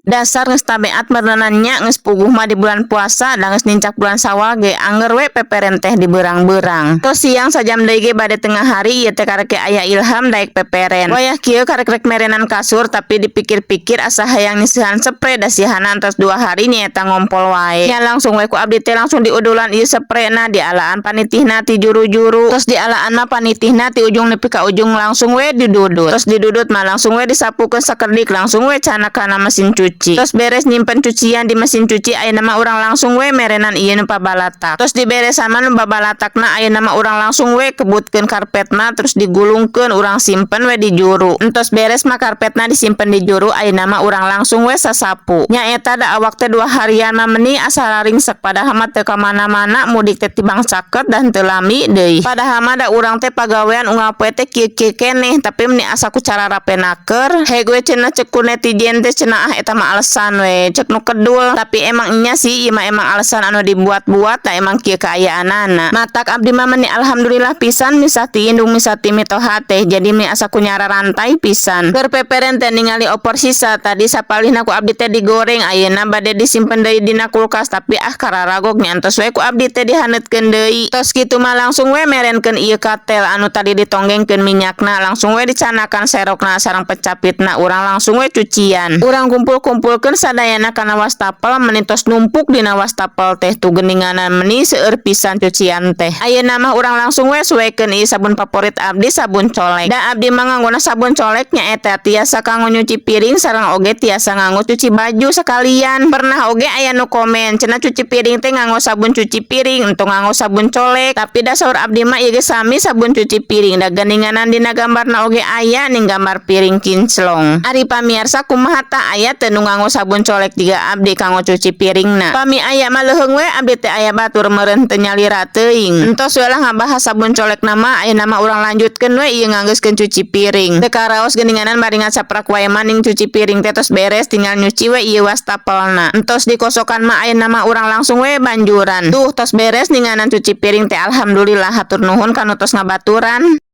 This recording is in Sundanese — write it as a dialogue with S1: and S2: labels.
S1: Dasar geus tabeat meureunan nya, geus puguh mah di bulan puasa da geus nincak bulan Sawal ge anger we peperen teh di beurang-beurang. Tos siang sajam deui ge bade tengah hari ieu teh karek aya ilham daek peperen. Wayah kieu karek rek merenan kasur, tapi dipikir-pikir asa hayang nyeusehan sepre, da sihana entos 2 hari nyaeta ngompol wae. Nya langsung we ku abdi teh langsung diudulan ieu seprena, dialaan panitihna ti juru-juru. Tos dialaan mah panitihna ti ujung nepi ka ujung langsung we didudut. Tos didudut mah langsung we disapukeun sakerdik, langsung we candak kana mesin cuci. Tos beres nyimpen cucian di mesin cuci, ayeuna mah urang langsung we merenan ieu nu pabalatak. Tos diberesan mah nu babalatakna, ayeuna mah urang langsung we kebutkeun karpetna, terus digulungkeun, urang simpen we di juru. Entos beres mah karpetna disimpen di juru, ayeuna mah urang langsung we sasapu. Nyaeta da awak teh 2 harian mah meni asa raringsek, padahal mah teu ka mana-mana, mudik teh tibang caket dan teu lami deui. Padahal mah da urang teh pagawean unggal poe teh kieu-kieu keneh, tapi meni asa ku cara rapenaker. Heg we cenah cek ku netizen teh cenah, ah, eta mah alasan we cek nu kedul, tapi emang nya sih ieu mah emang alasan anu dibuat-buat, da emang kieu kaayaanana. Matak abdi mah meni alhamdulillah pisan misah ti indung, misah ti mitoha teh, jadi meni asa ku nyara rantai pisan. Keur peperen teh ningali opor sisa tadi, sapalihna ku abdi teh digoreng, ayeuna bade disimpen deui dina kulkas, tapi ah, kararagok nya entos we ku abdi teh dihaneutkeun deui. Tos kitu mah langsung we merenkeun ieu katel anu tadi ditonggengkeun minyakna, langsung we dicanakan serokna sareng pecapitna, urang langsung we cucian. Urang kumpul-kumpulkeun sadayana kana wastafel, meni tos numpuk dina wastafel teh tuh geuninganan, meni seueur pisan cucian teh. Ayeuna mah urang langsung we suekeun ieu sabun favorit abdi, sabun colek. Da abdi mah nganggona sabun colek nyaeta tiasa kanggo nyuci piring sareng oge tiasa nganggo cuci baju sekalian. Pernah oge aya nu komen cenah cuci piring teh nganggo sabun cuci piring untuk nganggo sabun colek, tapi da saur abdi mah ieu ge sami sabun cuci piring, da geuninganan dina gambarna oge aya ning gambar piring kinclong. Ari pamiarsa kumaha tah, aya teu nu nganggo sabun colek jiga abdi kanggo cuci piringna? Pami aya mah leuheung we abdi teh aya batur meureun teu nyalira teuing. Entos we lah ngabahas sabun colek nama, ayeuna mah urang lanjutkeun we ieu nganggeuskeun cuci piring. Teu karaos geuninganan bari ngacaprak wae maning cuci piring teh tos beres, tinggal nyuci we ieu wastafelna. Entos dikosokan mah ayeuna mah urang langsung we banjuran. Tuh, tos beres ninganan cuci piring teh, alhamdulillah. Hatur nuhun kanu tos ngabaturan.